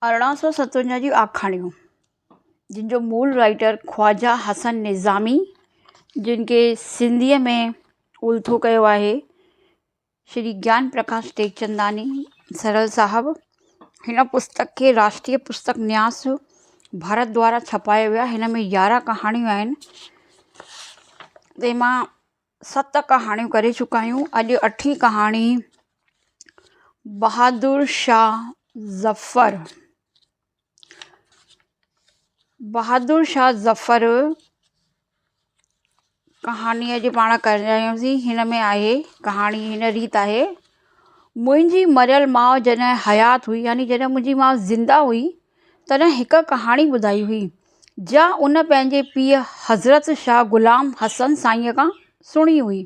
1857 جون آکاڻيون، جن جو مول رائيٽر خواجه حسن نظامي جن کي سنڌيء ۾ الٿو ڪيو آهي شري گيان پرڪاش ٽيڪچنداڻي سرل صاحب هن پستڪ کي راشٽريه پستڪ نياس ڀارت دوارا ڇپايو ويو آهي هن ۾ 11 ڪهاڻيون آهن تنهن مان ست ڪهاڻيون ڪري چڪا آهيون اڄ اٺين ڪهاڻي بهادر شاهه ظفر بهادر شاهه ظفر ڪهاڻي اڄ پاڻ ڪري رهيا آهيون هن ۾ آهي ڪهاڻي هن ريت آهي منهنجي مريل ماء جڏهن حيات هئي يعني جڏهن منهنجي ماء زنده هئي تڏهن هڪ ڪهاڻي ٻڌائي هئي، جا ان پنهنجي پيء حضرت شاهه غلام حسن سائينء کان سڻي هئي.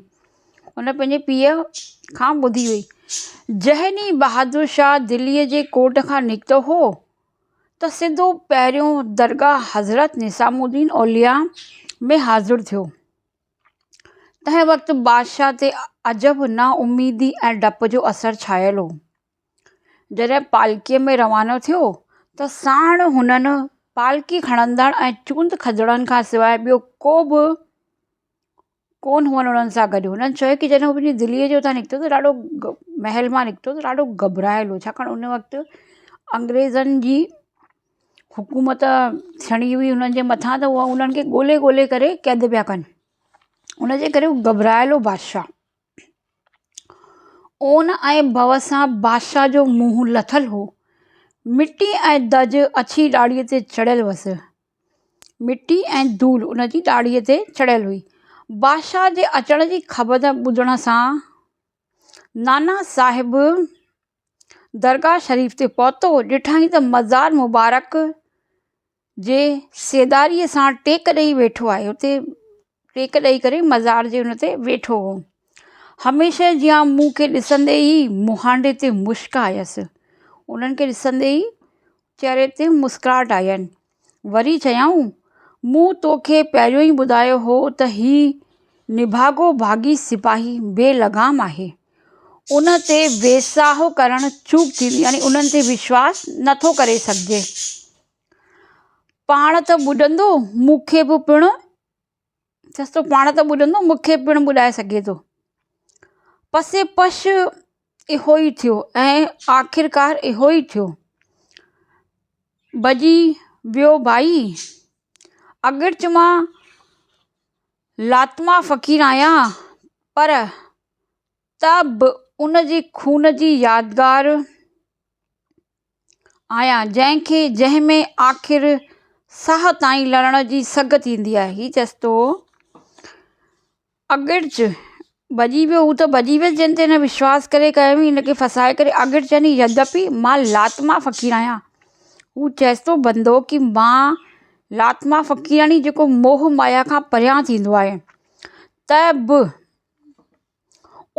ان پنهنجي پيء کان ٻڌي هئي. جنهن ڏينهن بهادر شاهه دليء جي ڪوٽ کان نڪتو هو ته سڌو پهريون درگاهه حضرت نظام الدين اولياء ۾ حاضر ٿيو. تنهن وقت بادشاهه تي عجب نااميدي ۽ ڊپ جو اثر ڇانيل هو. جڏهن پالڪيء ۾ روانو ٿيو ته ساڻ هنن پالڪي کڻندڙ ۽ چونڊ کدڙن کان سواء ٻيو ڪو به ڪونه هئن انهن سان گڏ هنن چيو ڪه جڏهن هو پنهنجي دليء جي اتان نڪتو ته ڏاڍو محل مان نڪتو ته ڏاڍو گهٻرايل هو ڇاڪاڻ ان وقت انگريزن جي حڪومت ٿيڻي هئي هنن جي مٿان ته اها انهن کي ڳولي ڳولي ڪري قيد پيا ڪن ان جي ڪري هو گهٻرايل هو بادشاهه. اون ۽ ڀؤ سان بادشاهه جو منهن لٿل هو. مٽي ۽ دز اڇي ڏاڙهيء تي چڙهيل هئس. مٽي ۽ ڌول ان جي ڏاڙهيء تي چڙهيل هئي. بادشاهه جي اچڻ جي خبر ٻڌڻ سان نانا صاحب درگاهه شريف تي پهتو. ڏٺائين ته مزار مبارڪ جي سيداريء سان ٽيڪ ڏئي ويٺو آهي. اتي ٽيڪ ڏئي ڪري مزار جي ان تي ويٺو هو. هميشه جيان مون کي ڏسندي ئي مهانڊي تي مشڪ آيس. انهن کي ڏسندي ئي چهري تي مسڪراهٽ آين. وري چيائون، مون توکي پهريون ئي ٻڌايو هو ته هي نڀاڳو ڀاڳي سپاهي بي لغام آهي. ان تي ويساهه ڪرڻ چوڪ ٿيندي يعني انهن تي وشواس نٿو ڪري سگهجي. پاڻ ته ٻڏندو مون کي به پڻ چيس ٿو پاڻ ته ٻڏندو مون کي پڻ ٻڏائي سگهي ٿو. پسي پش اهو ئي ٿيو ۽ آخرڪار اهو ئي ٿيو. ڀڄي ويو ڀائي اگرچ مان لاتما فقير آهيان پر ته به ان جي خون جي يادگار آهيان جنهن کي جنهن ۾ آخر ساهه تائين لڙڻ جي سگهه ٿيندي آهي. هي چيس ٿو اگرچ ڀڄي ويو هو ته ڀڄي ويس جنهن تي هن وشواس ڪري ڪيو هئي هن کي ڦسائي ڪري اگرچ يعني يدپي مان لاتما فقير آهيان هو چيس ٿو بندو ڪي مان لاتما فقير يعني جيڪو موهه مايا کان پريان ٿيندو آهي ته به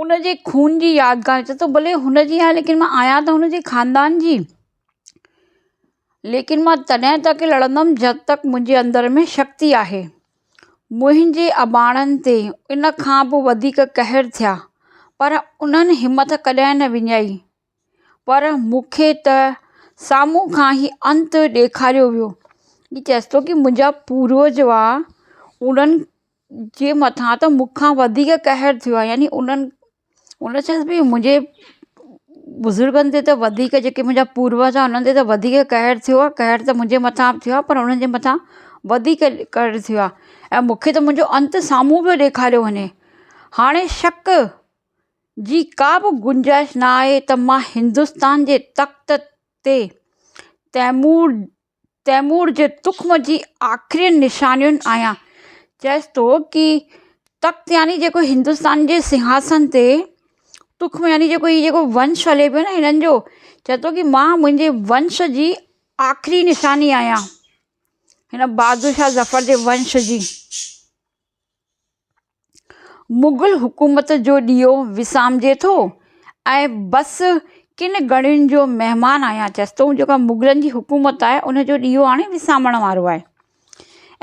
ان جي خون جي يادگار چئي ٿو ڀلي هن جي آهي ليڪن مان آهيان ته هن جي خاندان جي ليڪن مان تڏهن تڪ لڙندم جب تڪ منهنجي اندر ۾ شڪتي آهي منهنجي اباڻن تي ان کان به وڌيڪ قهر ٿيا پر انهن همت ڪڏهن نه وڃائي پر مون کي ته سامهون کان ئي انت ڏيکاريو ويو هي چئيس ٿو ڪه منهنجا پوروج هئا انهن جي مٿان ته مون کان وڌيڪ قهر ٿيو آهي يعني انهن ان چيس ڀئي منهنجي بزرگن تي ته وڌيڪ جيڪي منهنجا پوروج آهن انهن تي ته وڌيڪ قهر ٿيو آهي قهر ته منهنجي مٿان به ٿيو آهي پر انهن جي مٿان وڌيڪ قهر ٿيو آهي ۽ مون کي ته منهنجو انت سامهون پيو ڏيکاريو وڃي هاڻي شڪ جي ڪا به گنجائش نه آهي ته مان هندستان جي تخت تي تيمور تيمور جي تخم جي آخرين نشانين آهيان. چيس ٿو ڪي تخت يعني جيڪو هندستان جي سنگهاسن تي تخم يعني جيڪو هي جيڪو ونش هلي پيو نه هنن جو چئي ٿو ڪي مان منهنجي ونش جي آخري نشاني آهيان هن بادشاهه ظفر جي ونش جي. مغل حڪومت جو ڏيئو وسامجي ٿو ۽ بس ڪن گهڙين جو مهمان آهيان چيس ٿو جيڪا مغلن جي حڪومت آهي ان جو ڏيئو هاڻي وسامڻ وارو آهي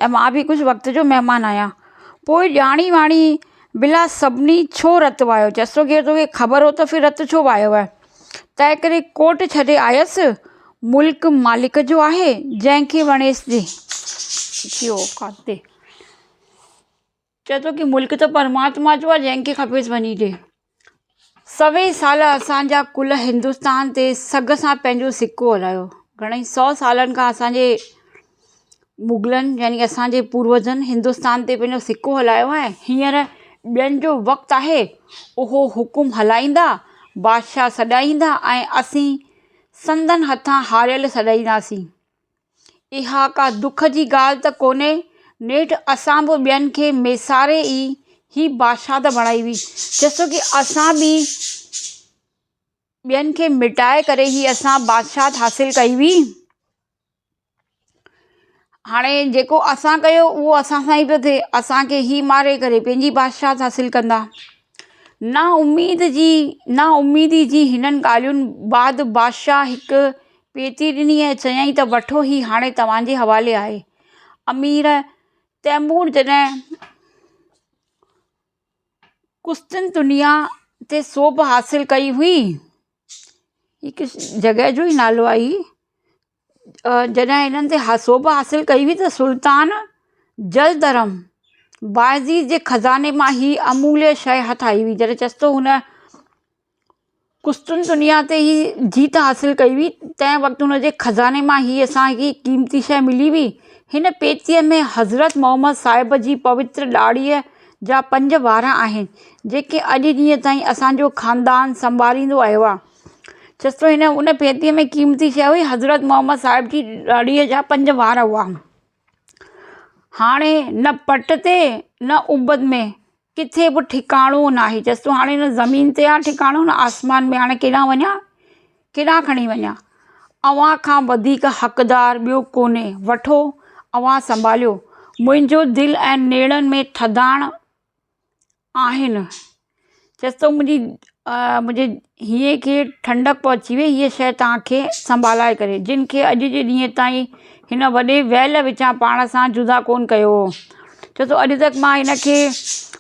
۽ مان به ڪجهه وقت جو مهمان آهيان پوء ڄاڻي واڻي بلا سڀني ڇو رت واهيو چيس ٿو ڪي توکي خبر هو ته ڦر رت ڇو واهيو آهي تنهن ڪري ڪوٽ ڇڏي آيس. ملڪ مالڪ جو آهي، جنهن کي وڻيس ڏي. چئي ٿو ڪي ملڪ ته پرماتما جو آهي، جنهن کي کپيس وڃي ڏي. سوين سال اسان جا ڪل هندستان تي سگهه سان پنهنجو سڪو هلايو. گهڻئي سو سالن کان اسان جي مغلن يعني اسان جي پوروجن هندستان تي پنهنجو سڪو هلايو آهي. هينئر ٻين جو وقت آهي، اهو حڪم هلائيندا، بادشاهه سڏائيندا ۽ اسين سندن هٿان هاريل سڏائينداسين. اها ڪا دک جي ڳالهه ته ڪونهي، نيٺ اسان به ٻين کي ميساري ئي هي بادشاهت بڻائي هئي. جسو ڪي اسان به ٻين کي مٽائي ڪري هي اسان بادشاهت حاصل ڪئي هئي. هاڻي جيڪو اسان ڪيو اهو اسان سان ئي پيو ٿئي، اسان کي هي ماري ڪري پنهنجي بادشاهت حاصل ڪندا. نا اميد جي نا اميدي جي هنن ڳالهين بعد بادشاهه هڪ پيتي ڏني ۽ چيائين ته وٺو هي هاڻي توهان جي حوالي آهي. امير تيمور جڏهن قسطنطنيه تي سوڀ حاصل ڪئي هئي، هڪ جڳهه جو ئي نالو آهي هي. جڏهن هنن تي سوڀ حاصل ڪئي هئي ته سلطان جلدرم بايزيد جي خزاني مان هي اموليه شيء هٿ آئي هئي. جڏهن چيس ٿو هن قسطنطنيه تي هي جيت حاصل ڪئي هئي تنهن وقت هن جي خزاني مان هي اسان کي قيمتي شيء ملي هئي. هن پيتيء ۾ حضرت محمد صاحب جي پوتر ڏاڙهيء جا پنج وار آهن، جيڪي اڄ ڏينهن تائين اسان جو خاندان سنڀاليندو آيو آهي. چيس ٿو هن ان پيتيء ۾ قيمتي شيء هئي حضرت محمد صاحب جي ڏاڙهيء جا پنج وار هئا. هاڻي نه پٽ تي نه ابد ۾ ڪٿي به ٺڪاڻو ناهي. چيس ٿو هاڻي نه زمين تي آهي ٺڪاڻو نه آسمان ۾ هاڻي ڪيڏانهن وڃان ڪيڏانهن کڻي وڃان. اوهان کان وڌيڪ حقدار ٻيو ڪونهي. وٺو اوهان سنڀاليو. منهنجو دل ۽ نيڻن ۾ ٿڌاڻ آهن. چيس ٿو منهنجي منهنجي هينئين کي ٺنڊڪ پهچي وئي هيء شيء توهان کي سنڀالائي ڪري جن کي اڄ جي ڏينهن تائين هن وڏي ويل وچان پاڻ سان جدا ڪونه ڪيو هو. چيس ٿو اڄ تڪ مان هن کي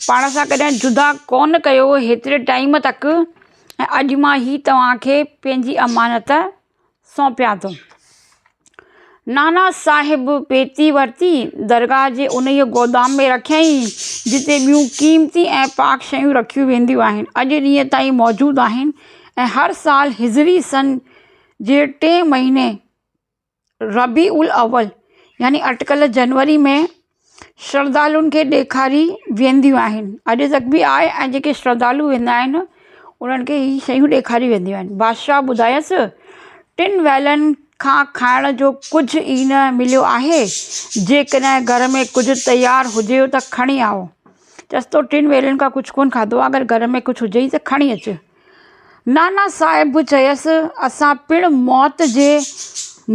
پاڻ سان ڪڏهن جدا ڪونه ڪيو هو هيتري ٽائيم تڪ ۽ اڄ مان هي توهان کي پنهنجي امانت سونپيان ٿو. نانا صاحب پيتي ورتي، درگاهه جي انهيء گودام ۾ رکيائين، جتي ٻيون قيمتي ۽ پاڪ شيون رکيون وينديون آهن، اڄ ڏينهن تائين موجود آهن ۽ هر سال هجري سن جي ٽئين مهيني ربيع الاول يعني اٽڪل جنوري ۾ شرڌالن کي ڏيکاري وينديون آهن. اڄ تڪ به آهي ۽ جيڪي شرڌالو ويندا آهن انهن کي هي شيون ڏيکاريون وينديون آهن. بادشاهه ٻڌايس ٽن ويلن کان کائڻ جو ڪجهه ئي نه مليو آهي، جيڪڏهن گهر ۾ ڪجهه تيار هجيو ته کڻي آئو. چيس تو ٽن ويلن کان ڪجهه ڪونه کاڌو آهي، اگر گهر ۾ ڪجهه هجئي ته کڻي اچ. نانا صاحب به چيس، اسان پڻ موت جي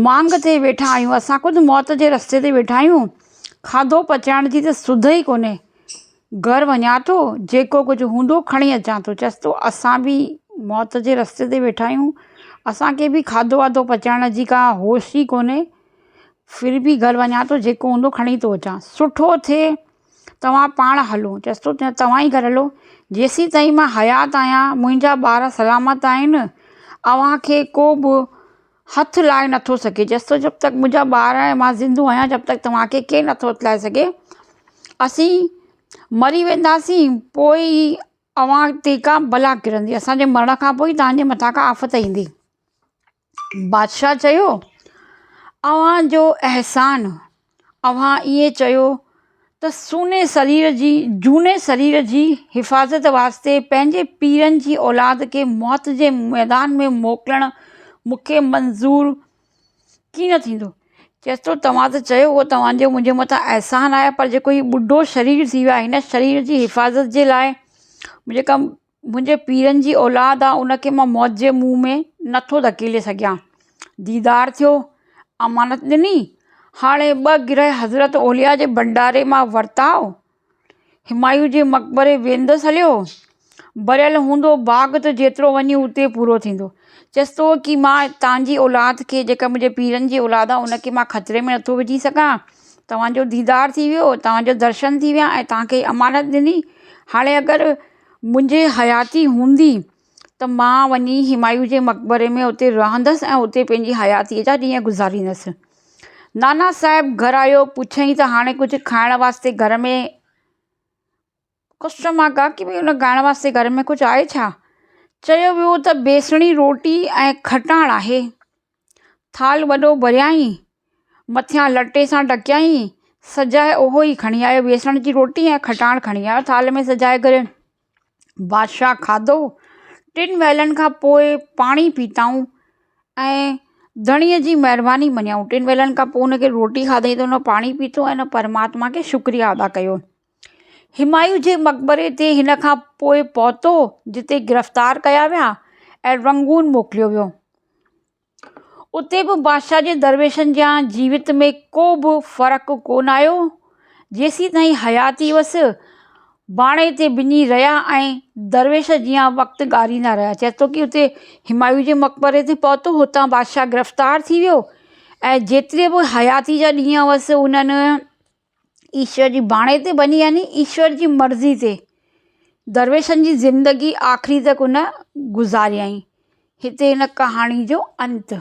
مانگ تي ويٺا آهيون، اسان خود موت جي رستي تي ويٺا آهيون، کاڌو پچائڻ جي ته سڌ ئي ڪونهي، گهر وڃان ٿو، جيڪو ڪجهه هوندو کڻي اچان ٿو. چيس ٿو، اسان به موت جي رستي تي ويٺا آهيون، اسان کي به کاڌو واڌو پچائڻ جي ڪا هوش ئي ڪونهي، ڦر به گهر وڃان ٿو، جيڪو هوندو کڻي ٿو اچان. سٺو ٿئي توهان پاڻ هلو. چيس ٿو ته توهان ئي گهر هلو. جيسين تائين مان حيات آهيان، منهنجا ٻار سلامت آهن، اوهان کي ڪو به هٿ لائي نٿو سگهي. چيس ٿو جب تڪ منهنجا ٻار ۽ مان زندو آهيان جب تڪ توهان کي ڪير نٿو هٿ لائي سگهي. اسين مري وينداسين پوء ئي اوهان تي ڪا بلا ڪرندي. اسان جي مرڻ کان پوء ئي توهان جي مٿان ڪا آفت ايندي. بادشاهه چيو، اوهان جو احسان، اوهان ائين چيو ته سوني سرير جي جهوني سرير جي حفاظت واسطي پنهنجي پيرن جي اولاد کي موت جي ميدان ۾ موڪلڻ مون کي منظور ڪيئن ٿيندو؟ چيس ٿو توهان ته چيو اهو توهان جو منهنجي مٿان احسان آهي پر جيڪو هي ٻڍو شرير ٿي ويو آهي هن شرير جي حفاظت جي لاء جيڪا منهنجي پيرن جي اولاد آ ان کي مان موت جي منهن ۾ نٿو ڌڪيلي سگهيان. ديدار ٿيو، امانت ڏني، هاڻي ٻه گرهه حضرت اولياء جي ڀنڊاري مان ورتاء، همايون جي مقبري ويندس هليو، ڀريل هوندو باغ ته جيترو وڃي اتي پورو ٿيندو. چيس ٿو ڪي مان توهان جي اولاد کي جيڪا منهنجي پيرن جي اولاد آ ان کي مان خطري ۾ نٿو وجهي سگهان، توهان جو ديدار ٿي ويو، توهان جو درشن ٿي ويا ۽ توهان کي امانت ڏني، هاڻي اگر منهنجي حياتي هوندي ته مان وڃي همايون جي مقبري ۾ اتي رهندس ۽ اتي پنهنجي حياتيء جا ڏينهن گذاريندس. نانا صاحب گهر آيو، پڇيائين ته هاڻي ڪجهه کائڻ واسطي گهر ۾. ڪجهه مان ڪا ڪي ان کائڻ واسطي گهر ۾ ڪجهه آهي ڇا؟ چيو ويو ته بيسڻي روٽي ۽ کٽاڻ آهي. ٿالهه وڏو ڀريائين، مٿيان لٽي سان ڍڪيائين، سجائي اهو ئي کڻي آيو، بيسڻ جي روٽي ۽ کٽاڻ کڻي آيو ٿالهه ۾ سجائي ڪري. بادشاهه کاڌو، ٽن ويلن کان پوء پاڻي پيتائون ۽ ڌڻيء جي مهرباني مڃيائون. ٽن ويلن کان پوء ان کي روٽي کاڌائين ته ان پاڻي پيتو ۽ ان پرماتما کي شڪريه ادا ڪيو. همايون جي مقبري تي هن کان پوء پهتو، جتي گرفتار ڪيا ويا ۽ رنگون موڪليو ويو. اتي به بادشاهه جي درويشن جيان جيوت ۾ ڪو به فرق ڪونه آيو. جيسيتائين حياتي هئس، باڻي تي بني رهيا ۽ درويش جيان وقت ڳاريندا رهيا. چئي ٿو ڪي اتي همايون جي مقبري تي پهتو، هتان بادشاهه گرفتار ٿي ويو ۽ جيتري به حياتي جا ڏينهن هئس، انهن ايشور جي باڻي تي بني يعني ايشور جي مرضي تي درويشن جي زندگي آخري تڪ ان گذاريائين. هتي هن ڪهاڻي جو انت.